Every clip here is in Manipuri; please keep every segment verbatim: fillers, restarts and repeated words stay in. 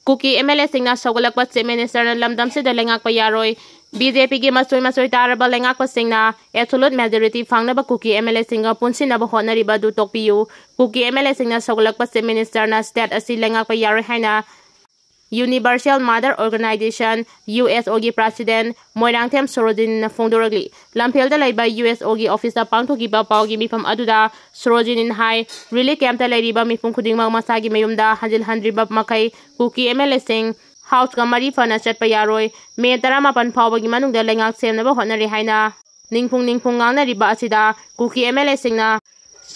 ꯀꯨꯀꯤ ꯑꯦꯝ ꯑꯦꯜ ꯑꯦꯁꯤꯡꯅ ꯁꯧꯒꯠꯂꯛꯄ ꯆꯤꯐ ꯃꯤꯅꯤꯁꯇꯔꯅ ꯂꯝꯗꯝꯁꯤꯗ ꯂꯩꯉꯥꯛꯄ ꯌꯥꯔꯣꯏ꯫ ꯕꯤ ꯖꯦ ꯄꯤꯒꯤ ꯃꯆꯣꯏ ꯃꯆꯣꯏ ꯇꯥꯔꯕ ꯂꯩꯉꯥꯛꯄꯁꯤꯡꯅ absolute majority ꯐꯪꯅꯕ ꯀꯨꯀꯤ ꯑꯦꯝ ꯑꯦꯜ ꯑꯦꯁꯤꯡꯒ ꯄꯨꯟꯁꯤꯟꯅꯕ ꯍꯣꯠꯅꯔꯤꯕ ꯑꯗꯨ ꯇꯣꯛꯄꯤꯌꯨ꯫ ꯀꯨꯀꯤ ꯑꯦꯝ ꯑꯦꯜ ꯑꯦꯁꯤꯡꯅ ꯁꯧꯒꯠꯂꯛꯄ ꯆꯤꯐ ꯃꯤꯅꯤꯁꯇꯔꯅ ꯁ꯭ꯇꯦꯠ ꯑꯁꯤ ꯂꯩꯉꯥꯛꯄ ꯌꯥꯔꯣꯏ ꯍꯥꯏꯅ Universal Mother Organization, U S ꯑꯣꯒꯤ ꯄ꯭ꯔꯁꯤꯗꯦꯟꯠ ꯃꯣꯏꯔꯥꯡꯊꯦꯝ ꯁꯣꯔꯣꯖꯤꯅꯤꯅ ꯐꯣꯡꯗꯣꯔꯛꯂꯤ꯫ ꯂꯝꯐꯦꯜꯗ ꯂꯩꯕ ꯌꯨ ꯑꯦꯁ ꯑꯣꯒꯤ ꯑꯣꯐꯤꯁꯇ ꯄꯥꯡꯊꯣꯛꯈꯤꯕ ꯄꯥꯎꯒꯤ ꯃꯤꯐꯝ ꯑꯗꯨꯗ ꯁꯣꯔꯣꯖꯤꯅꯤꯅ ꯍꯥꯏ, ꯔꯤꯂꯤꯐ ꯀꯦꯝꯞꯇ ꯂꯩꯔꯤꯕ ꯃꯤꯄꯨꯝ ꯈꯨꯗꯤꯡꯃꯛ ꯃꯁꯥꯒꯤ ꯃꯌꯨꯝꯗ ꯍꯟꯖꯤꯜꯍꯟꯗ꯭ꯔꯤꯕ ꯃꯈꯩ ꯀꯨꯀꯤ ꯑꯦꯝ ꯑꯦꯜ ꯑꯦꯁꯤꯡ ꯍꯥꯎꯁꯀ ꯃꯔꯤ ꯐꯅ ꯆꯠꯄ ꯌꯥꯔꯣꯏ꯫ ꯃꯦ ꯇꯔꯥꯃꯥꯄꯟ ꯐꯥꯎꯕꯒꯤ ꯃꯅꯨꯡꯗ ꯂꯩꯉꯥꯛ ꯁꯦꯝꯅꯕ ꯍꯣꯠꯅꯔꯤ ꯍꯥꯏꯅ ꯅꯤꯡꯐꯨꯡ ꯅꯤꯡꯐꯨꯡ ꯉꯥꯡꯅꯔꯤꯕ ꯑꯁꯤꯗ ꯀꯨꯀꯤ ꯑꯦꯝ ꯑꯦꯜ ꯑꯦꯁꯤꯡꯅ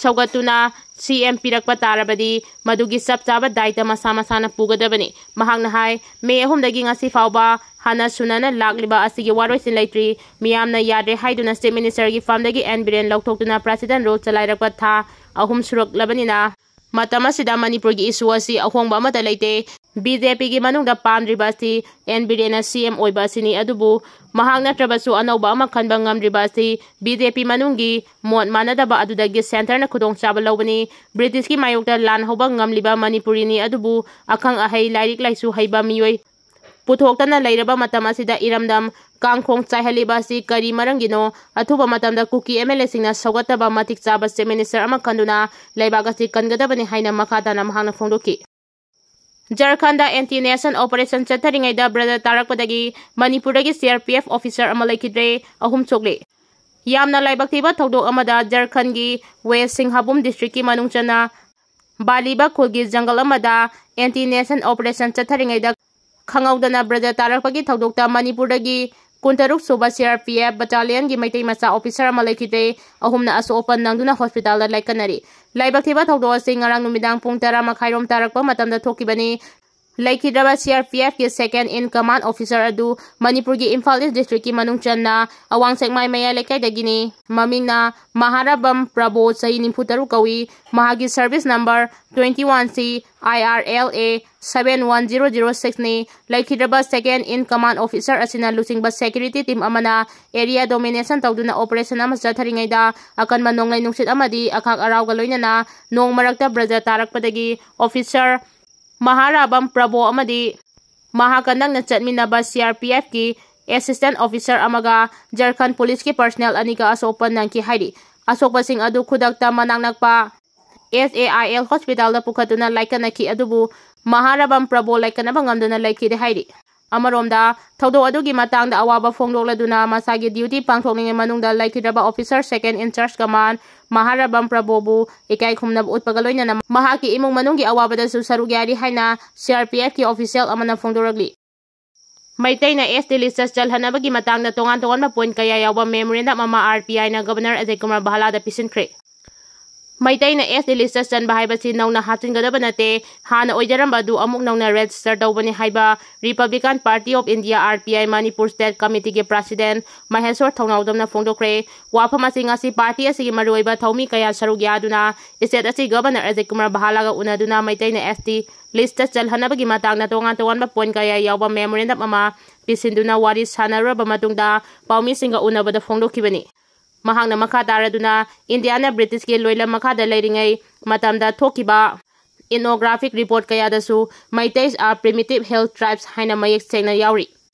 ꯁꯧꯒꯠꯇꯨꯅ ꯁꯤ ꯑꯦꯝ ꯄꯤꯔꯛꯄ ꯇꯥꯔꯕꯗꯤ ꯃꯗꯨꯒꯤ ꯆꯞ ꯆꯥꯕ ꯗꯥꯏꯇ ꯃꯁꯥ ꯃꯁꯥꯅ ꯄꯨꯒꯗꯕꯅꯤ꯫ ꯃꯍꯥꯛꯅ ꯍꯥꯏ, ꯃꯦ ꯑꯍꯨꯝꯗꯒꯤ ꯉꯁꯤ ꯐꯥꯎꯕ ꯍꯥꯟꯅ ꯁꯨꯅꯅ ꯂꯥꯛꯂꯤꯕ ꯑꯁꯤꯒꯤ ꯋꯥꯔꯣꯏꯁꯤꯟ ꯂꯩꯇ꯭ꯔꯤ꯫ ꯃꯤꯌꯥꯝꯅ ꯌꯥꯗ꯭ꯔꯦ ꯍꯥꯏꯗꯨꯅ ꯆꯤꯐ ꯃꯤꯅꯤꯁꯇꯔꯒꯤ ꯐꯥꯝꯗꯒꯤ ꯑꯦꯟ ꯕꯤꯔꯦꯟ ꯂꯧꯊꯣꯛꯇꯨꯅ ꯄ꯭ꯔꯁꯤꯗꯦꯟꯠ ꯔꯨꯜ ꯆꯂꯥꯏꯔꯛꯄ ꯊꯥ ꯑꯍꯨꯝ ꯁꯨꯔꯛꯂꯕꯅꯤꯅ ꯃꯇꯝ ꯑꯁꯤꯗ ꯃꯅꯤꯄꯨꯔꯒꯤ ꯏꯁꯨ ꯑꯁꯤ ꯑꯍꯣꯡꯕ ꯑꯃꯠꯇ ꯂꯩꯇꯦ꯫ ꯕꯤ ꯖꯦ ꯄꯤꯒꯤ ꯃꯅꯨꯡꯗ ꯄꯥꯝꯗ꯭ꯔꯤꯕ ꯑꯁꯤ ꯑꯦꯟ ꯕꯤꯔꯦꯟꯅ ꯁꯤ ꯑꯦꯝ ꯑꯣꯏꯕ ꯑꯁꯤꯅꯤ꯫ ꯑꯗꯨꯕꯨ ꯃꯍꯥꯛ ꯅꯠꯇ꯭ꯔꯕꯁꯨ ꯑꯅꯧꯕ ꯑꯃ ꯈꯟꯕ ꯉꯝꯗ꯭ꯔꯤꯕ ꯑꯁꯤ ꯕꯤ ꯖꯦ ꯄꯤ ꯃꯅꯨꯡꯒꯤ ꯃꯣꯠ ꯃꯥꯟꯅꯗꯕ ꯑꯗꯨꯗꯒꯤ ꯁꯦꯟꯇꯔꯅ ꯈꯨꯗꯣꯡꯆꯥꯕ ꯂꯧꯕꯅꯤ꯫ ꯕ꯭ꯔꯤꯇꯤꯁꯀꯤ ꯃꯥꯌꯣꯛꯇ ꯂꯥꯟ ꯍꯧꯕ ꯉꯝꯂꯤꯕ ꯃꯅꯤꯄꯨꯔꯤꯅꯤ꯫ ꯑꯗꯨꯕꯨ ꯑꯈꯪ ꯑꯍꯩ, ꯂꯥꯏꯔꯤꯛ ꯂꯥꯏꯁꯨ ꯍꯩꯕ ꯃꯤꯑꯣꯏ ꯄꯨꯊꯣꯛꯇꯅ ꯂꯩꯔꯕ ꯃꯇꯝ ꯑꯁꯤꯗ ꯏꯔꯝꯗꯝ ꯀꯥꯡꯈꯣꯡ ꯆꯥꯏꯍꯜꯂꯤꯕ ꯑꯁꯤ ꯀꯔꯤ ꯃꯔꯝꯒꯤꯅꯣ? ꯑꯊꯨꯕ ꯃꯇꯝꯗ ꯀꯨꯀꯤ ꯑꯦꯝ ꯑꯦꯜ ꯑꯦꯁꯤꯡꯅ ꯁꯧꯒꯠꯇꯕ ꯃꯇꯤꯛ ꯆꯥꯕ ꯆꯤꯐ ꯃꯤꯅꯤꯁꯇꯔ ꯑꯃ ꯈꯟꯗꯨꯅ ꯂꯩꯕꯥꯛ ꯑꯁꯤ ꯀꯟꯒꯗꯕꯅꯤ ꯍꯥꯏꯅ ꯃꯈꯥ ꯇꯥꯅ ꯃꯍꯥꯛꯅ ꯐꯣꯡꯗꯣꯛꯈꯤ꯫ ꯖꯔꯈꯟꯗ ꯑꯦꯟꯇꯤ ꯅꯦꯁꯟ ꯑꯣꯄꯔꯦꯁꯟ ꯆꯠꯊꯔꯤꯉꯩꯗ ꯕ꯭ꯔꯗꯔ ꯇꯥꯔꯛꯄꯗꯒꯤ ꯃꯅꯤꯄꯨꯔꯗꯒꯤ ꯁꯤ ꯑꯥꯔ ꯄꯤ ꯑꯦꯐ ꯑꯣꯐꯤꯁꯥꯔ ꯑꯃ ꯂꯩꯈꯤꯗ꯭ꯔꯦ꯫ ꯑꯍꯨꯝ ꯁꯣꯛꯂꯦ꯫ ꯌꯥꯝꯅ ꯂꯥꯏꯕꯛ ꯊꯤꯕ ꯊꯧꯗꯣꯛ ꯑꯃꯗ ꯖꯔꯈꯟꯒꯤ ꯋꯦꯁ ꯁꯤꯡꯍꯥꯕꯨꯝ ꯗꯤꯁꯇ꯭ꯔꯤꯛꯀꯤ ꯃꯅꯨꯡ ꯆꯟꯅ ꯕꯥꯂꯤꯕ ꯈꯨꯜꯒꯤ ꯖꯪꯒꯜ ꯑꯃꯗ ꯑꯦꯟꯇꯤ ꯅꯦꯁꯟ ꯑꯣꯄꯔꯦꯁꯟ ꯆꯠꯊꯔꯤꯉꯩꯗ ꯈꯪꯍꯧꯗꯅ ꯕ꯭ꯔꯗꯔ ꯇꯥꯔꯛꯄꯒꯤ ꯊꯧꯗꯣꯛꯇ ꯃꯅꯤꯄꯨꯔꯗꯒꯤ ꯀꯨꯟꯇꯔꯨꯛ ꯁꯨꯕ ꯁꯤ ꯑꯥꯔ ꯄꯤ ꯑꯦꯐ ꯕꯠꯇꯥꯂꯤꯌꯟꯒꯤ ꯃꯩꯇꯩ ꯃꯆꯥ ꯑꯣꯐꯤꯁꯥꯔ ꯑꯃ ꯂꯩꯈꯤꯗ꯭ꯔꯦ꯫ ꯑꯍꯨꯝꯅ ꯑꯁꯣꯛ ꯑꯄꯟ ꯅꯪꯗꯨꯅ ꯍꯣꯁꯄꯤꯇꯥꯜꯗ ꯂꯥꯏꯀꯠꯅꯔꯤ꯫ ꯂꯥꯏꯕꯛ ꯊꯤꯕ ꯊꯧꯗꯣꯛ ꯑꯁꯤ ꯉꯔꯥꯡ ꯅꯨꯃꯤꯗꯥꯡ ꯄꯨꯡ ꯇꯔꯥ ꯃꯈꯥꯏꯔꯣꯝ ꯇꯥꯔꯛꯄ ꯃꯇꯝꯗ ꯊꯣꯛꯈꯤꯕꯅꯤ꯫ ꯂꯩꯈꯤꯗ꯭ꯔꯕ ꯁꯤ ꯑꯥꯔ ꯄꯤ ꯑꯦꯐꯀꯤ second in command officer ꯑꯗꯨ ꯃꯅꯤꯄꯨꯔꯒꯤ ꯏꯝꯐꯥꯜ ꯏꯁ ꯗꯤꯁꯇ꯭ꯔꯤꯛꯀꯤ ꯃꯅꯨꯡ ꯆꯟꯅ ꯑꯋꯥꯡ ꯁꯦꯛꯃꯥꯏ ꯃꯌꯥꯏ ꯂꯩꯀꯥꯏꯗꯒꯤꯅꯤ꯫ ꯃꯃꯤꯡꯅ ꯃꯍꯥꯔꯥꯕꯝ ꯄ꯭ꯔꯕꯣ, ꯆꯍꯤ ꯅꯤꯐꯨ ꯇꯔꯨꯛ ꯀꯧꯏ꯫ ꯃꯍꯥꯛꯀꯤ service number twenty one C I R L A seven one zero zero six ꯅꯤ꯫ ꯂꯩꯈꯤꯗ꯭ꯔꯕ second in command officer ꯑꯁꯤꯅ ꯂꯨꯆꯤꯡꯕ security team ꯑꯃꯅ area domination ꯇꯧꯗꯨꯅ operation ꯑꯃ ꯆꯠꯊꯔꯤꯉꯩꯗ ꯑꯀꯟꯕ ꯅꯣꯡꯂꯩ ꯅꯨꯡꯁꯤꯠ ꯑꯃꯗꯤ ꯑꯈꯥꯛ ꯑꯔꯥꯎꯒ ꯂꯣꯏꯅꯅ ꯅꯣꯡ ꯃꯔꯛꯇ ꯕ꯭ꯔꯗꯔ ꯇꯥꯔꯛꯄꯗꯒꯤ officer ꯃꯍꯥꯔꯥꯕꯝ ꯄ꯭ꯔꯕꯣ ꯑꯃꯗꯤ ꯃꯍꯥꯛꯀ ꯅꯛꯅ ꯆꯠꯃꯤꯟꯅꯕ C R P F ꯀꯤ assistant officer ꯑꯃꯒ ꯖꯔꯈꯟ police ꯀꯤ personnel ꯑꯅꯤꯒ ꯑꯁꯣꯛꯄ ꯅꯪꯈꯤ ꯍꯥꯏꯔꯤ꯫ ꯑꯁꯣꯛꯄꯁꯤꯡ ꯑꯗꯨ ꯈꯨꯗꯛꯇ ꯃꯅꯥꯛ ꯅꯛꯄ S A I L hospital ꯗ ꯄꯨꯈꯠꯇꯨꯅ ꯂꯥꯏꯀꯠꯅꯈꯤ, ꯑꯗꯨꯕꯨ ꯃꯍꯥꯔꯥꯕꯝ ꯄ꯭ꯔꯕꯣ ꯂꯥꯏꯀꯠꯅꯕ ꯉꯝꯗꯅ ꯂꯩꯈꯤꯗꯦ ꯍꯥꯏꯔꯤ꯫ ꯑꯃꯔꯣꯝꯗ, ꯊꯧꯗꯣꯛ ꯑꯗꯨꯒꯤ ꯃꯇꯥꯡꯗ ꯑꯋꯥꯕ ꯐꯣꯡꯗꯣꯛꯂꯗꯨꯅ ꯃꯁꯥꯒꯤ duty ꯄꯥꯡꯊꯣꯛꯂꯤꯉꯩ ꯃꯅꯨꯡꯗ ꯂꯩꯈꯤꯗ꯭ꯔꯕ officer second in charge command ꯃꯍꯥꯔꯥꯕꯝ ꯄ꯭ꯔꯕꯣꯕꯨ ꯏꯀꯥꯏ ꯈꯨꯝꯅꯕ ꯎꯠꯄꯒ ꯂꯣꯏꯅꯅ ꯃꯍꯥꯛꯀꯤ ꯏꯃꯨꯡ ꯃꯅꯨꯡꯒꯤ ꯑꯋꯥꯕꯗꯁꯨ ꯁꯔꯨꯛ ꯌꯥꯔꯤ ꯍꯥꯏꯅ C R P F ꯀꯤ official ꯑꯃꯅ ꯐꯣꯡꯗꯣꯔꯛꯂꯤ꯫ ꯃꯩꯇꯩꯅ S T list ꯆꯜꯍꯟꯅꯕꯒꯤ ꯃꯇꯥꯡꯗ ꯇꯣꯉꯥꯟ ꯇꯣꯉꯥꯟꯕ point ꯀꯌꯥ ꯌꯥꯎꯕ memorandum ꯑꯃ R P I ꯅ Governor Ajay Kumar ꯚꯥꯂꯥꯗ ꯄꯤꯁꯤꯟꯈ꯭ꯔꯦ꯫ ꯃꯩꯇꯩꯅ S T list ꯆꯟꯕ ꯍꯥꯏꯕꯁꯤ ꯅꯧꯅ ꯍꯥꯞꯆꯤꯟꯒꯗꯕ ꯅꯠꯇꯦ, ꯍꯥꯟꯅ ꯑꯣꯏꯖꯔꯝꯕ ꯑꯗꯨ ꯑꯃꯨꯛ ꯅꯧꯅ register ꯇꯧꯕꯅꯤ ꯍꯥꯏꯕ Republican Party of India, R P I, Manipur State Committee ꯒꯤ president ꯃꯍꯦꯁ꯭ꯋꯔ ꯊꯧꯅꯥꯎꯖꯝꯅ ꯐꯣꯡꯗꯣꯛꯈ꯭ꯔꯦ꯫ ꯋꯥꯐꯝ ꯑꯁꯤ ꯉꯁꯤ party ꯑꯁꯤꯒꯤ ꯃꯔꯨꯑꯣꯏꯕ ꯊꯧꯃꯤ ꯀꯌꯥ ꯁꯔꯨꯛ ꯌꯥꯗꯨꯅ state ꯑꯁꯤ Governor Ajay Kumar ꯚꯥꯂꯥꯒ ꯎꯅꯗꯨꯅ ꯃꯩꯇꯩꯅ S T list ꯆꯜꯍꯟꯅꯕꯒꯤ ꯃꯇꯥꯡꯗ ꯇꯣꯉꯥꯟ ꯇꯣꯉꯥꯟꯕ point ꯀꯌꯥ ꯌꯥꯎꯕ memorandum ꯑꯃ ꯄꯤꯁꯤꯟꯗꯨꯅ ꯋꯥꯔꯤ ꯁꯥꯟꯅꯔꯨꯔꯕ ꯃꯇꯨꯡꯗ ꯄꯥꯎꯃꯤꯁꯤꯡꯒ ꯎꯅꯕꯗ ꯐꯣꯡꯗꯣꯛꯈꯤꯕꯅꯤ꯫ ꯃꯍꯥꯛꯅ ꯃꯈꯥ ꯇꯥꯔꯗꯨꯅ ꯏꯟꯗꯤꯌꯥꯅ ꯕ꯭ꯔꯤꯇꯤꯁꯀꯤ ꯂꯣꯏꯂꯝ ꯃꯈꯥꯗ ꯂꯩꯔꯤꯉꯩ ꯃꯇꯝꯗ ꯊꯣꯛꯈꯤꯕ ethnographic report ꯀꯌꯥꯗꯁꯨ Meiteis are primitive hill tribes ꯍꯥꯏꯅ ꯃꯌꯦꯛ ꯁꯦꯡꯅ ꯌꯥꯎꯔꯤ꯫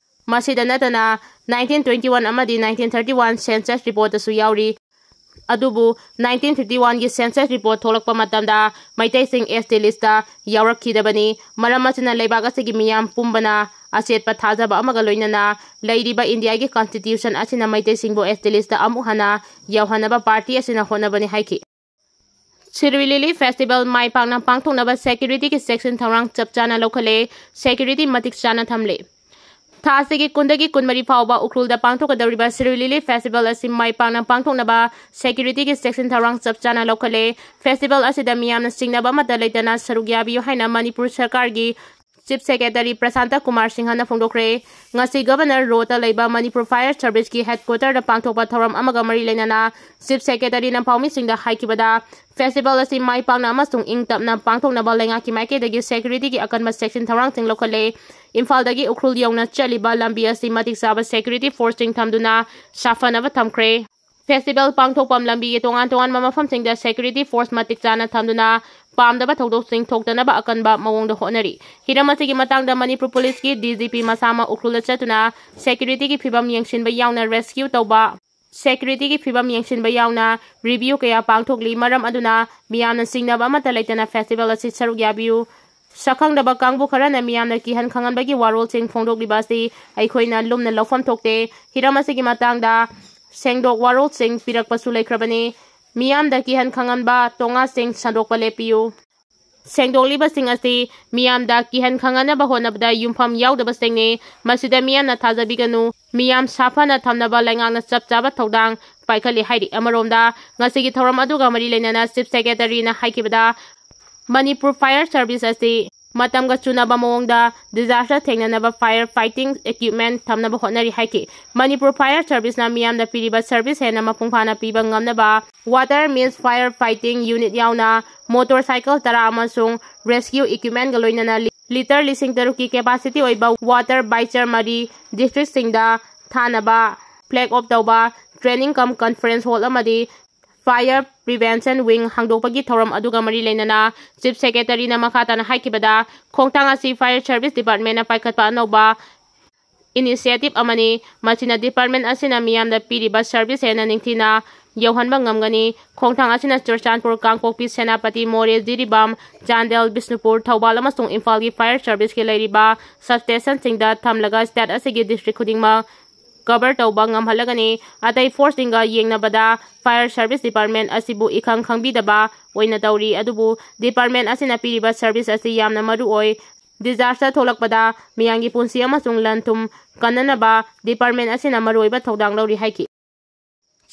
ꯃꯁꯤꯗ ꯅꯠꯇꯅ nineteen twenty one ꯑꯃꯗꯤ nineteen thirty one census report ꯇꯁꯨ ꯌꯥꯎꯔꯤ꯫ ꯑꯗꯨꯕꯨ nineteen fifty one ꯒꯤ census report ꯊꯣꯛꯂꯛꯄ ꯃꯇꯝꯗ ꯃꯩꯇꯩꯁꯤꯡ S T list ꯇ ꯌꯥꯎꯔꯛꯈꯤꯗꯕꯅꯤ꯫ ꯃꯔꯝ ꯑꯁꯤꯅ ꯂꯩꯕꯥꯛ ꯑꯁꯤꯒꯤ ꯃꯤꯌꯥꯝ ꯄꯨꯝꯕꯅ ꯑꯆꯦꯠꯄ ꯊꯥꯖꯕ ꯑꯃꯒ ꯂꯣꯏꯅꯅ ꯂꯩꯔꯤꯕ ꯏꯟꯗꯤꯌꯥꯒꯤ constitution ꯑꯁꯤꯅ ꯃꯩꯇꯩꯁꯤꯡꯕꯨ S T list ꯇ ꯑꯃꯨꯛ ꯍꯟꯅ ꯌꯧꯍꯟꯅꯕ party ꯑꯁꯤꯅ ꯍꯣꯠꯅꯕꯅꯤ ꯍꯥꯏꯈꯤ꯫ ꯁꯤꯔꯨꯏ ꯂꯤꯂꯤ festival ꯃꯥꯏ ꯄꯥꯛꯅ ꯄꯥꯡꯊꯣꯛꯅꯕ security ꯒꯤ ꯆꯦꯛꯁꯤꯟ ꯊꯧꯔꯥꯡ ꯆꯞ ꯆꯥꯅ ꯂꯧꯈꯠꯂꯦ, security ꯃꯇꯤꯛ ꯆꯥꯅ ꯊꯝꯂꯦ꯫ ꯊꯥ ꯑꯁꯤꯒꯤ ꯀꯨꯟꯗꯒꯤ ꯀꯨꯟꯃꯔꯤ ꯐꯥꯎꯕ ꯎꯈ꯭ꯔꯨꯜꯗ ꯄꯥꯡꯊꯣꯛꯀꯗꯧꯔꯤꯕ ꯁꯤꯔꯨꯏ ꯂꯤꯂꯤ festival ꯑꯁꯤ ꯃꯥꯏ ꯄꯥꯛꯅ ꯄꯥꯡꯊꯣꯛꯅꯕ security ꯒꯤ ꯆꯦꯛꯁꯤꯟ ꯊꯧꯔꯥꯡ ꯆꯞ ꯆꯥꯅ ꯂꯧꯈꯠꯂꯦ꯫ Festival ꯑꯁꯤꯗ ꯃꯤꯌꯥꯝꯅ ꯆꯤꯡꯅꯕ ꯑꯃꯠꯇ ꯂꯩꯇꯅ ꯁꯔꯨꯛ ꯌꯥꯕꯤꯌꯨ ꯍꯥꯏꯅ ꯃꯅꯤꯄꯨꯔ ꯁꯔꯀꯥꯔꯒꯤ Chief Secretary ꯄ꯭ꯔꯁꯥꯟꯇ ꯀꯨꯃꯥꯔ ꯁꯤꯡꯍꯅ ꯐꯣꯡꯗꯣꯛꯈ꯭ꯔꯦ꯫ ꯉꯁꯤ Governor Road ꯇ ꯂꯩꯕ ꯃꯅꯤꯄꯨꯔ Fire Service ꯀꯤ headquarter ꯗ ꯄꯥꯡꯊꯣꯛꯄ ꯊꯧꯔꯝ ꯑꯃꯒ ꯃꯔꯤ ꯂꯩꯅꯅ Chief Secretary ꯅ ꯄꯥꯎꯃꯤꯁꯤꯡꯗ ꯍꯥꯏꯈꯤꯕꯗ, festival ꯑꯁꯤ ꯃꯥꯏ ꯄꯥꯛꯅ ꯑꯃꯁꯨꯡ ꯏꯪ ꯇꯞꯅ ꯄꯥꯡꯊꯣꯛꯅꯕ ꯂꯩꯉꯥꯛꯀꯤ ꯃꯥꯏꯀꯩꯗꯒꯤ security ꯒꯤ ꯑꯀꯟꯕ ꯆꯦꯛꯁꯤꯟ ꯊꯧꯔꯥꯡꯁꯤꯡ ꯂꯧꯈꯠꯂꯦ꯫ ꯏꯝꯐꯥꯜꯗꯒꯤ ꯎꯈ꯭ꯔꯨꯜ ꯌꯧꯅ ꯆꯠꯂꯤꯕ ꯂꯝꯕꯤ ꯑꯁꯤ ꯃꯇꯤꯛ ꯆꯥꯕ security force ꯁꯤꯡ ꯊꯝꯗꯨꯅ ꯁꯥꯐꯅꯕ ꯊꯝꯈ꯭ꯔꯦ꯫ Festival ꯄꯥꯡꯊꯣꯛꯐꯝ ꯂꯝꯕꯤꯒꯤ ꯇꯣꯉꯥꯟ ꯇꯣꯉꯥꯟꯕ ꯃꯐꯝꯁꯤꯡꯗ security force ꯃꯇꯤꯛ ꯆꯥꯅ ꯊꯝꯗꯨꯅ ꯄꯥꯝꯗꯕ ꯊꯧꯗꯣꯛꯁꯤꯡ ꯊꯣꯛꯇꯅꯕ ꯑꯀꯟꯕ ꯃꯑꯣꯡꯗ ꯍꯣꯠꯅꯔꯤ꯫ ꯍꯤꯔꯝ ꯑꯁꯤꯒꯤ ꯃꯇꯥꯡꯗ ꯃꯅꯤꯄꯨꯔ ꯄꯨꯂꯤꯁꯀꯤ D G P ꯃꯁꯥꯃꯛ ꯎꯈ꯭ꯔꯨꯜꯗ ꯆꯠꯇꯨꯅ securityꯒꯤ ꯐꯤꯕꯝ ꯌꯦꯡꯁꯤꯟꯕ ꯌꯥꯎꯅ rescue ꯇꯧꯕ, securityꯒꯤ ꯐꯤꯕꯝ ꯌꯦꯡꯁꯤꯟꯕ ꯌꯥꯎꯅ review ꯀꯌꯥ ꯄꯥꯡꯊꯣꯛꯂꯤ꯫ ꯃꯔꯝ ꯑꯗꯨꯅ ꯃꯤꯌꯥꯝꯅ ꯆꯤꯡꯅꯕ ꯑꯃꯠꯇ ꯂꯩꯇꯅ festival ꯑꯁꯤ ꯁꯔꯨꯛ ꯌꯥꯕꯤꯌꯨ꯫ ꯁꯛꯈꯪꯗꯕ ꯀꯥꯡꯕꯨ ꯈꯔꯅ ꯃꯤꯌꯥꯝꯅ ꯀꯤꯍꯟ ꯈꯪꯍꯟꯕꯒꯤ ꯋꯥꯔꯣꯜꯁꯤꯡ ꯐꯣꯡꯗꯣꯛꯂꯤꯕ ꯑꯁꯤ ꯑꯩꯈꯣꯏꯅ ꯂꯨꯝꯅ ꯂꯧꯐꯝ ꯊꯣꯛꯇꯦ꯫ ꯍꯤꯔꯝ ꯑꯁꯤꯒꯤ ꯃꯇꯥꯡꯗ ꯁꯦꯡꯗꯣꯛ ꯋꯥꯔꯣꯜꯁꯤꯡ ꯄꯤꯔꯛꯄꯁꯨ ꯂꯩꯈ꯭ꯔꯕꯅꯤ꯫ ꯃꯤꯌꯥꯝꯗ ꯀꯤꯍꯟ ꯈꯪꯍꯟꯕ ꯇꯣꯉꯥꯁꯤꯡ ꯁꯟꯗꯣꯛꯄ ꯂꯦꯞꯄꯤꯌꯨ꯫ ꯁꯦꯡꯗꯣꯛꯂꯤꯕꯁꯤꯡ ꯑꯁꯤ ꯃꯤꯌꯥꯝꯗ ꯀꯤꯍꯟ ꯈꯪꯍꯟꯅꯕ ꯍꯣꯠꯅꯕꯗ ꯌꯨꯝꯐꯝ ꯌꯥꯎꯗꯕꯁꯤꯡꯅꯤ꯫ ꯃꯁꯤꯗ ꯃꯤꯌꯥꯝꯅ ꯊꯥꯖꯕꯤꯒꯅꯨ꯫ ꯃꯤꯌꯥꯝ ꯁꯥꯐꯅ ꯊꯝꯅꯕ ꯂꯩꯉꯥꯛꯅ ꯆꯞ ꯆꯥꯕ ꯊꯧꯗꯥꯡ ꯄꯥꯏꯈꯠꯂꯤ ꯍꯥꯏꯔꯤ꯫ ꯑꯃꯔꯣꯝꯗ, ꯉꯁꯤꯒꯤ ꯊꯧꯔꯝ ꯑꯗꯨꯒ ꯃꯔꯤ ꯂꯩꯅꯅ Chief Secretaryꯅ ꯍꯥꯏꯈꯤꯕꯗ, ꯃꯅꯤꯄꯨꯔ fire service ꯑꯁꯤ ꯃꯇꯝꯒ ꯆꯨꯅꯕ ꯃꯑꯣꯡꯗ disaster ꯊꯦꯡꯅꯅꯕ fire fighting equipment ꯊꯝꯅꯕ ꯍꯣꯠꯅꯔꯤ ꯍꯥꯏꯈꯤ꯫ ꯃꯅꯤꯄꯨꯔ fire serviceꯅ ꯃꯤꯌꯥꯝꯗ ꯄꯤꯔꯤꯕ service ꯍꯦꯟꯅ ꯃꯄꯨꯡ ꯐꯥꯅ ꯄꯤꯕ ꯉꯝꯅꯕ water means fire fighting unit ꯌꯥꯎꯅ motorcycle ꯇꯔꯥ ꯑꯃꯁꯨꯡ rescue equipmentꯒ ꯂꯣꯏꯅꯅ ꯂꯤ-, litre ꯂꯤꯁꯤꯡ ꯇꯔꯨꯛꯀꯤ capacity ꯑꯣꯏꯕ water breacher ꯃꯔꯤ districtꯁꯤꯡꯗ ꯊꯥꯅꯕ flag off ꯇꯧꯕ training cum conference hall ꯑꯃꯗꯤ fire prevention wing ꯍꯥꯡꯗꯣꯛꯄꯒꯤ ꯊꯧꯔꯝ ꯑꯗꯨꯒ ꯃꯔꯤ ꯂꯩꯅꯅ Chief Secretaryꯅ ꯃꯈꯥ ꯇꯥꯅ ꯍꯥꯏꯈꯤꯕꯗ, ꯈꯣꯡꯊꯥꯡ ꯑꯁꯤ fire service departmentꯅ ꯄꯥꯏꯈꯠꯄ ꯑꯅꯧꯕ initiative ꯑꯃꯅꯤ꯫ ꯃꯁꯤꯅ department ꯑꯁꯤꯅ ꯃꯤꯌꯥꯝꯗ ꯄꯤꯔꯤꯕ service ꯍꯦꯟꯅ ꯅꯤꯡꯊꯤꯅ ꯌꯧꯍꯟꯕ ꯉꯝꯒꯅꯤ꯫ ꯈꯣꯡꯊꯥꯡ ꯑꯁꯤꯅ ꯆꯨꯔꯆꯥꯟꯄꯨꯔ, ꯀꯥꯡꯄꯣꯛꯄꯤ, ꯁꯦꯅꯥꯄꯇꯤ, ꯃꯣꯔꯦ, ꯖꯤꯔꯤꯕꯥꯝ, ꯆꯥꯟꯗꯦꯜ, ꯕꯤꯁꯅꯨꯄꯨꯔ, ꯊꯧꯕꯥꯜ ꯑꯃꯁꯨꯡ ꯏꯝꯐꯥꯜꯒꯤ fire serviceꯀꯤ ꯂꯩꯔꯤꯕ substationꯁꯤꯡꯗ ꯊꯝꯂꯒ state ꯑꯁꯤꯒꯤ district ꯈꯨꯗꯤꯡꯃꯛ cover ꯇꯧꯕ ꯉꯝꯍꯜꯂꯒꯅꯤ꯫ ꯑꯇꯩ forceꯁꯤꯡꯒ ꯌꯦꯡꯅꯕꯗ fire service department ꯑꯁꯤꯕꯨ ꯏꯈꯪ ꯈꯪꯕꯤꯗꯕ ꯑꯣꯏꯅ ꯇꯧꯔꯤ꯫ ꯑꯗꯨꯕꯨ department ꯑꯁꯤꯅ ꯄꯤꯔꯤꯕ service ꯑꯁꯤ ꯌꯥꯝꯅ ꯃꯔꯨ ꯑꯣꯏ꯫ Disaster ꯊꯣꯛꯂꯛꯄꯗ ꯃꯤꯌꯥꯝꯒꯤ ꯄꯨꯟꯁꯤ ꯑꯃꯁꯨꯡ ꯂꯟ ꯊꯨꯝ ꯀꯟꯅꯅꯕ department ꯑꯁꯤꯅ ꯃꯔꯨꯑꯣꯏꯕ ꯊꯧꯗꯥꯡ ꯂꯧꯔꯤ ꯍꯥꯏꯈꯤ꯫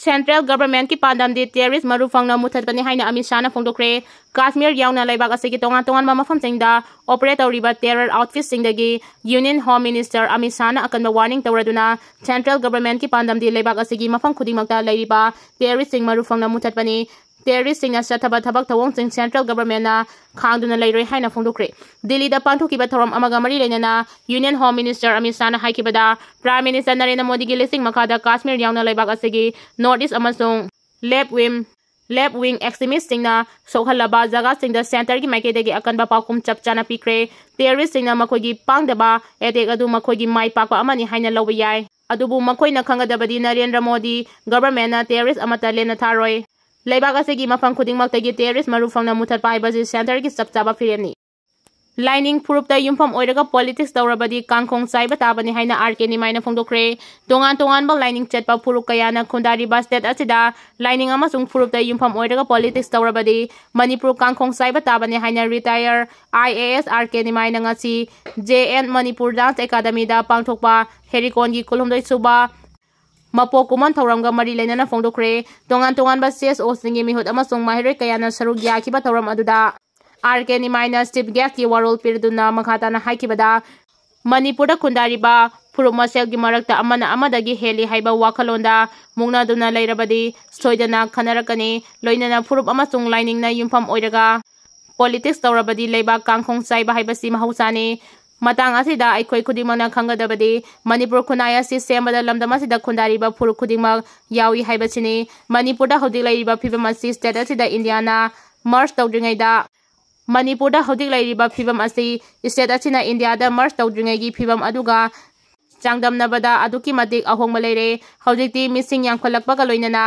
Central governmentꯀꯤ ꯄꯥꯟꯗꯝꯗꯤ terrorist ꯃꯔꯨ ꯐꯪꯅ ꯃꯨꯊꯠꯄꯅꯤ ꯍꯥꯏꯅ ꯑꯃꯤꯠ ꯁꯥꯍꯅ ꯐꯣꯡꯗꯣꯛꯈ꯭ꯔꯦ꯫ ꯀꯥꯁꯃꯤꯔ ꯌꯥꯎꯅ ꯂꯩꯕꯥꯛ ꯑꯁꯤꯒꯤ ꯇꯣꯉꯥꯟ ꯇꯣꯉꯥꯟꯕ ꯃꯐꯝꯁꯤꯡꯗ operate ꯇꯧꯔꯤꯕ terror outfitꯁꯤꯡꯗꯒꯤ Union Home Minister Amit ꯁꯥꯍꯅ ꯑꯀꯟꯕ warning ꯇꯧꯔꯗꯨꯅ, Central governmentꯀꯤ ꯄꯥꯟꯗꯝꯗꯤ ꯂꯩꯕꯥꯛ ꯑꯁꯤꯒꯤ ꯃꯐꯝ ꯈꯨꯗꯤꯡꯃꯛꯇ ꯂꯩꯔꯤꯕ terroristꯁꯤꯡ ꯃꯔꯨ ꯐꯪꯅ ꯃꯨꯊꯠꯄꯅꯤ꯫ Terroristꯁꯤꯡꯅ ꯆꯠꯊꯕ ꯊꯕꯛ ꯊꯧꯑꯣꯡꯁꯤꯡ Central governmentꯅ ꯈꯥꯡꯗꯨꯅ ꯂꯩꯔꯣꯏ ꯍꯥꯏꯅ ꯐꯣꯡꯗꯣꯛꯈ꯭ꯔꯦ꯫ ꯗꯤꯜꯂꯤꯗ ꯄꯥꯡꯊꯣꯛꯈꯤꯕ ꯊꯧꯔꯝ ꯑꯃꯒ ꯃꯔꯤ ꯂꯩꯅꯅ Union Home Minister Amit ꯁꯥꯍꯅ ꯍꯥꯏꯈꯤꯕꯗ, Prime Minister Narendra ꯃꯣꯗꯤꯒꯤ ꯂꯤꯁꯤꯡ ꯃꯈꯥꯗ ꯀꯥꯁꯃꯤꯔ ꯌꯥꯎꯅ ꯂꯩꯕꯥꯛ ꯑꯁꯤꯒꯤ North East ꯑꯃꯁꯨꯡ left wing left wing extremistꯁꯤꯡꯅ ꯁꯣꯛꯍꯜꯂꯕ ꯖꯒꯥꯁꯤꯡꯗ centreꯒꯤ ꯃꯥꯏꯀꯩꯗꯒꯤ ꯑꯀꯟꯕ ꯄꯥꯎꯈꯨꯝ ꯆꯞ ꯆꯥꯅ ꯄꯤꯈ꯭ꯔꯦ꯫ Terroristꯁꯤꯡꯅ ꯃꯈꯣꯏꯒꯤ ꯄꯥꯡꯗꯕ attack ꯑꯗꯨ ꯃꯈꯣꯏꯒꯤ ꯃꯥꯏ ꯄꯥꯛꯄ ꯑꯃꯅꯤ ꯍꯥꯏꯅ ꯂꯧꯕ ꯌꯥꯏ꯫ ꯑꯗꯨꯕꯨ ꯃꯈꯣꯏꯅ ꯈꯪꯒꯗꯕꯗꯤ ꯅꯔꯦꯟꯗ꯭ꯔ ꯃꯣꯗꯤ governmentꯅ terrorist ꯑꯃꯠꯇ ꯂꯦꯟꯅ ꯊꯥꯔꯣꯏ꯫ ꯂꯩꯕꯥꯛ ꯑꯁꯤꯒꯤ ꯃꯐꯝ ꯈꯨꯗꯤꯡꯃꯛꯇꯒꯤ terrorist ꯃꯔꯨ ꯐꯪꯅ ꯃꯨꯊꯠꯄ ꯍꯥꯏꯕꯁꯤ centreꯒꯤ ꯆꯞ ꯆꯥꯕ ꯐꯤꯔꯦꯞꯅꯤ꯫ ꯂꯥꯏꯅꯤꯡ ꯐꯨꯔꯨꯞꯇ ꯌꯨꯝꯐꯝ ꯑꯣꯏꯔꯒ politics ꯇꯧꯔꯕꯗꯤ ꯀꯥꯡꯈꯣꯡ ꯆꯥꯏꯕ ꯇꯥꯕꯅꯤ ꯍꯥꯏꯅ R K ꯅꯤꯃꯥꯏꯅ ꯐꯣꯡꯗꯣꯛꯈ꯭ꯔꯦ꯫ ꯇꯣꯉꯥꯟ ꯇꯣꯉꯥꯟꯕ ꯂꯥꯏꯅꯤꯡ ꯆꯠꯄ ꯐꯨꯔꯨꯞ ꯀꯌꯥꯅ ꯈꯨꯟꯗꯥꯔꯤꯕ state ꯑꯁꯤꯗ ꯂꯥꯏꯅꯤꯡ ꯑꯃꯁꯨꯡ ꯐꯨꯔꯨꯞꯇ ꯌꯨꯝꯐꯝ ꯑꯣꯏꯔꯒ politics ꯇꯧꯔꯕꯗꯤ ꯃꯅꯤꯄꯨꯔ ꯀꯥꯡꯈꯣꯡ ꯆꯥꯏꯕ ꯇꯥꯕꯅꯤ ꯍꯥꯏꯅ retired I A S R K ꯅꯤꯃꯥꯏꯅ ꯉꯁꯤ J N Manipur Dance Academyꯗ ꯄꯥꯡꯊꯣꯛꯄ ꯍꯦꯔꯤꯀꯣꯟꯒꯤ ꯀꯨꯟꯍꯨꯝꯗꯣꯏ ꯁꯨꯕ ꯃꯄꯣꯛ ꯀꯨꯝꯑꯣꯟ ꯊꯧꯔꯝꯒ ꯃꯔꯤ ꯂꯩꯅꯅ ꯐꯣꯡꯗꯣꯛꯈ꯭ꯔꯦ꯫ ꯇꯣꯉꯥꯟ ꯇꯣꯉꯥꯟꯕ C S Oꯁꯤꯡꯒꯤ ꯃꯤꯍꯨꯠ ꯑꯃꯁꯨꯡ ꯃꯍꯩꯔꯣꯏ ꯀꯌꯥꯅ ꯁꯔꯨꯛ ꯌꯥꯈꯤꯕ ꯊꯧꯔꯝ ꯑꯗꯨꯗ R K ꯅꯤꯃꯥꯏꯅ chief guestꯀꯤ ꯋꯥꯔꯣꯜ ꯄꯤꯔꯗꯨꯅ ꯃꯈꯥ ꯇꯥꯅ ꯍꯥꯏꯈꯤꯕꯗ, ꯃꯅꯤꯄꯨꯔꯗ ꯈꯨꯟꯗꯥꯔꯤꯕ ꯐꯨꯔꯨꯞ ꯃꯁꯦꯜꯒꯤ ꯃꯔꯛꯇ ꯑꯃꯅ ꯑꯃꯗꯒꯤ ꯍꯦꯜꯂꯤ ꯍꯥꯏꯕ ꯋꯥꯈꯜꯂꯣꯟꯗ ꯃꯨꯛꯅꯗꯨꯅ ꯂꯩꯔꯕꯗꯤ ꯁꯣꯏꯗꯅ ꯈꯟꯅꯔꯛꯀꯅꯤ꯫ ꯂꯣꯏꯅꯅ ꯐꯨꯔꯨꯞ ꯑꯃꯁꯨꯡ ꯂꯥꯏꯅꯤꯡꯅ ꯌꯨꯝꯐꯝ ꯑꯣꯏꯔꯒ politics ꯇꯧꯔꯕꯗꯤ ꯂꯩꯕꯥꯛ ꯀꯥꯡꯈꯣꯡ ꯆꯥꯏꯕ ꯍꯥꯏꯕꯁꯤ ꯃꯍꯧꯁꯥꯅꯤ꯫ ꯃꯇꯥꯡ ꯑꯁꯤꯗ ꯑꯩꯈꯣꯏ ꯈꯨꯗꯤꯡꯃꯛꯅ ꯈꯪꯒꯗꯕꯗꯤ ꯃꯅꯤꯄꯨꯔ ꯈꯨꯟꯅꯥꯏ ꯑꯁꯤ ꯁꯦꯝꯕꯗ ꯂꯝꯗꯝ ꯑꯁꯤꯗ ꯈꯨꯟꯗꯥꯔꯤꯕ ꯐꯨꯔꯨꯞ ꯈꯨꯗꯤꯡꯃꯛ ꯌꯥꯎꯏ ꯍꯥꯏꯕꯁꯤꯅꯤ꯫ ꯃꯅꯤꯄꯨꯔꯗ ꯍꯧꯖꯤꯛ ꯂꯩꯔꯤꯕ ꯐꯤꯕꯝ ꯑꯁꯤ state ꯑꯁꯤꯗ ꯏꯟꯗꯤꯌꯥꯅ merge ꯇꯧꯗ꯭ꯔꯤꯉꯩꯗ, ꯃꯅꯤꯄꯨꯔꯗ ꯍꯧꯖꯤꯛ ꯂꯩꯔꯤꯕ ꯐꯤꯕꯝ ꯑꯁꯤ state ꯑꯁꯤꯅ ꯏꯟꯗꯤꯌꯥꯗ merge ꯇꯧꯗ꯭ꯔꯤꯉꯩꯒꯤ ꯐꯤꯕꯝ ꯑꯗꯨꯒ ꯆꯥꯡꯗꯝꯅꯕꯗ ꯑꯗꯨꯛꯀꯤ ꯃꯇꯤꯛ ꯑꯍꯣꯡꯕ ꯂꯩꯔꯦ꯫ ꯍꯧꯖꯤꯛꯇꯤ ꯃꯤꯁꯤꯡ ꯌꯥꯝꯈꯠꯂꯛꯄꯒ ꯂꯣꯏꯅꯅ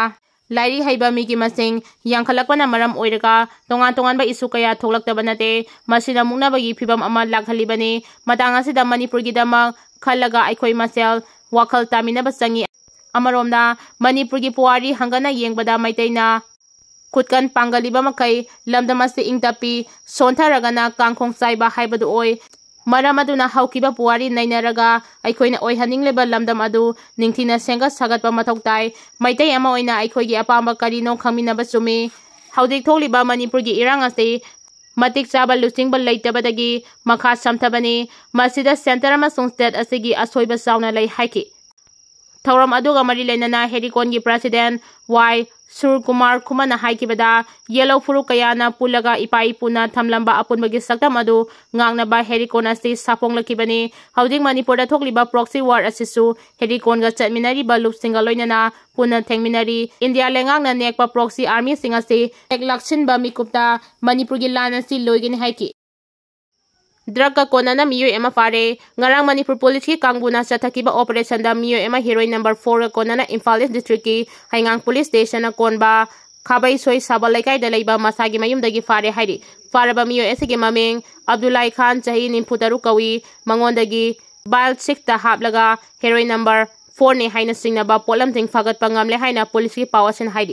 ꯂꯥꯏꯔꯤꯛ ꯍꯩꯕ ꯃꯤꯒꯤ ꯃꯁꯤꯡ ꯌꯥꯝꯈꯠꯂꯛꯄꯅ ꯃꯔꯝ ꯑꯣꯏꯔꯒ ꯇꯣꯉꯥꯟ ꯇꯣꯉꯥꯟꯕ issue ꯀꯌꯥ ꯊꯣꯛꯂꯛꯇꯕ ꯅꯠꯇꯦ꯫ ꯃꯁꯤꯅ ꯃꯨꯛꯅꯕꯒꯤ ꯐꯤꯕꯝ ꯑꯃ ꯂꯥꯛꯍꯜꯂꯤꯕꯅꯤ꯫ ꯃꯇꯥꯡ ꯑꯁꯤꯗ ꯃꯅꯤꯄꯨꯔꯒꯤꯗꯃꯛ ꯈꯜꯂꯒ ꯑꯩꯈꯣꯏ ꯃꯁꯦꯜ ꯋꯥꯈꯜ ꯇꯥꯃꯤꯟꯅꯕ ꯆꯪꯏ꯫ ꯑꯃꯔꯣꯝꯗ, ꯃꯅꯤꯄꯨꯔꯒꯤ ꯄꯨꯋꯥꯔꯤ ꯍꯪꯒꯠꯅ ꯌꯦꯡꯕꯗ ꯃꯩꯇꯩꯅ ꯈꯨꯠꯀꯟ ꯄꯥꯡꯒꯜꯂꯤꯕ ꯃꯈꯩ ꯂꯝꯗꯝ ꯑꯁꯤ ꯏꯪ ꯇꯞꯄꯤ, ꯁꯣꯟꯊꯔꯒꯅ ꯀꯥꯡꯈꯣꯡ ꯆꯥꯏꯕ ꯍꯥꯏꯕꯗꯨ ꯑꯣꯏ꯫ ꯃꯔꯝ ꯑꯗꯨꯅ ꯍꯧꯈꯤꯕ ꯄꯨꯋꯥꯔꯤ ꯅꯩꯅꯔꯒ ꯑꯩꯈꯣꯏꯅ ꯑꯣꯏꯍꯟꯅꯤꯡꯂꯤꯕ ꯂꯝꯗꯝ ꯑꯗꯨ ꯅꯤꯡꯊꯤꯅ ꯁꯦꯝꯒꯠ ꯁꯥꯒꯠꯄ ꯃꯊꯧ ꯇꯥꯏ꯫ ꯃꯩꯇꯩ ꯑꯃ ꯑꯣꯏꯅ ꯑꯩꯈꯣꯏꯒꯤ ꯑꯄꯥꯝꯕ ꯀꯔꯤꯅꯣ ꯈꯪꯃꯤꯟꯅꯕ ꯆꯨꯝꯃꯤ꯫ ꯍꯧꯖꯤꯛ ꯊꯣꯛꯂꯤꯕ ꯃꯅꯤꯄꯨꯔꯒꯤ ꯏꯔꯥꯡ ꯑꯁꯤ ꯃꯇꯤꯛ ꯆꯥꯕ ꯂꯨꯆꯤꯡꯕ ꯂꯩꯇꯕꯗꯒꯤ ꯃꯈꯥ ꯁꯝꯊꯕꯅꯤ꯫ ꯃꯁꯤꯗ centre ꯑꯃꯁꯨꯡ state ꯑꯁꯤꯒꯤ ꯑꯁꯣꯏꯕ ꯆꯥꯎꯅ ꯂꯩ ꯍꯥꯏꯈꯤ꯫ ꯊꯧꯔꯝ ꯑꯗꯨꯒ ꯃꯔꯤ ꯂꯩꯅꯅ ꯍꯦꯔꯤꯀꯣꯟꯒꯤ president ꯋꯥꯏ ꯁꯨꯔꯀꯨꯃꯥꯔ ꯈꯨꯃꯟꯅ ꯍꯥꯏꯈꯤꯕꯗ, ꯌꯦꯜꯂꯧ ꯐꯨꯔꯨꯞ ꯀꯌꯥꯅ ꯄꯨꯜꯂꯒ ꯏꯄꯥ ꯏꯄꯨꯅ ꯊꯝꯂꯝꯕ ꯑꯄꯨꯟꯕꯒꯤ ꯁꯛꯇꯝ ꯑꯗꯨ ꯉꯥꯛꯅꯕ ꯍꯦꯔꯤꯀꯣꯟ ꯑꯁꯤ ꯁꯥꯐꯣꯡꯂꯛꯈꯤꯕꯅꯤ꯫ ꯍꯧꯖꯤꯛ ꯃꯅꯤꯄꯨꯔꯗ ꯊꯣꯛꯂꯤꯕ proxy war ꯑꯁꯤꯁꯨ ꯍꯦꯔꯤꯀꯣꯟꯒ ꯆꯠꯃꯤꯟꯅꯔꯤꯕ ꯂꯨꯞꯁꯤꯡꯒ ꯂꯣꯏꯅꯅ ꯄꯨꯟꯅ ꯊꯦꯡꯃꯤꯟꯅꯔꯤ꯫ ꯏꯟꯗꯤꯌꯥ ꯂꯩꯉꯥꯛꯅ ꯅꯦꯛꯄ proxy armyꯁꯤꯡ ꯑꯁꯤ ꯍꯦꯛ ꯂꯥꯛꯁꯤꯟꯕ ꯃꯤꯀꯨꯞꯇ ꯃꯅꯤꯄꯨꯔꯒꯤ ꯂꯥꯟ ꯑꯁꯤ ꯂꯣꯏꯒꯅꯤ ꯍꯥꯏꯈꯤ꯫ Drugꯀ ꯀꯣꯟꯅꯅ ꯃꯤꯑꯣꯏ ꯑꯃ ꯐꯥꯔꯦ꯫ ꯉꯔꯥꯡ ꯃꯅꯤꯄꯨꯔ policeꯀꯤ ꯀꯥꯡꯕꯨꯅ ꯆꯠꯊꯈꯤꯕ operationꯗ ꯃꯤꯑꯣꯏ ꯑꯃ heroin number fourꯒ ꯀꯣꯟꯅꯅ ꯏꯝꯐꯥꯜ East districtꯀꯤ ꯍꯩꯉꯥꯡ police stationꯅ ꯀꯣꯟꯕ ꯈꯥꯕꯩꯁꯣꯏ ꯁꯥꯕ ꯂꯩꯀꯥꯏꯗ ꯂꯩꯕ ꯃꯁꯥꯒꯤ ꯃꯌꯨꯝꯗꯒꯤ ꯐꯥꯔꯦ ꯍꯥꯏꯔꯤ꯫ ꯐꯥꯔꯕ ꯃꯤꯑꯣꯏ ꯑꯁꯤꯒꯤ ꯃꯃꯤꯡ ꯑꯕꯗꯨꯜꯂꯥꯏ ꯈꯥꯟ, ꯆꯍꯤ ꯅꯤꯐꯨ ꯇꯔꯨꯛ ꯀꯧꯏ꯫ ꯃꯉꯣꯟꯗꯒꯤ vial sixꯇ ꯍꯥꯞꯂꯒ heroin number fourꯅꯤ ꯍꯥꯏꯅ ꯆꯤꯡꯅꯕ ꯄꯣꯠꯂꯝꯁꯤꯡ ꯐꯥꯒꯠꯄ ꯉꯝꯂꯦ ꯍꯥꯏꯅ policeꯀꯤ ꯄꯥꯎ ꯑꯁꯤꯅ ꯍꯥꯏꯔꯤ꯫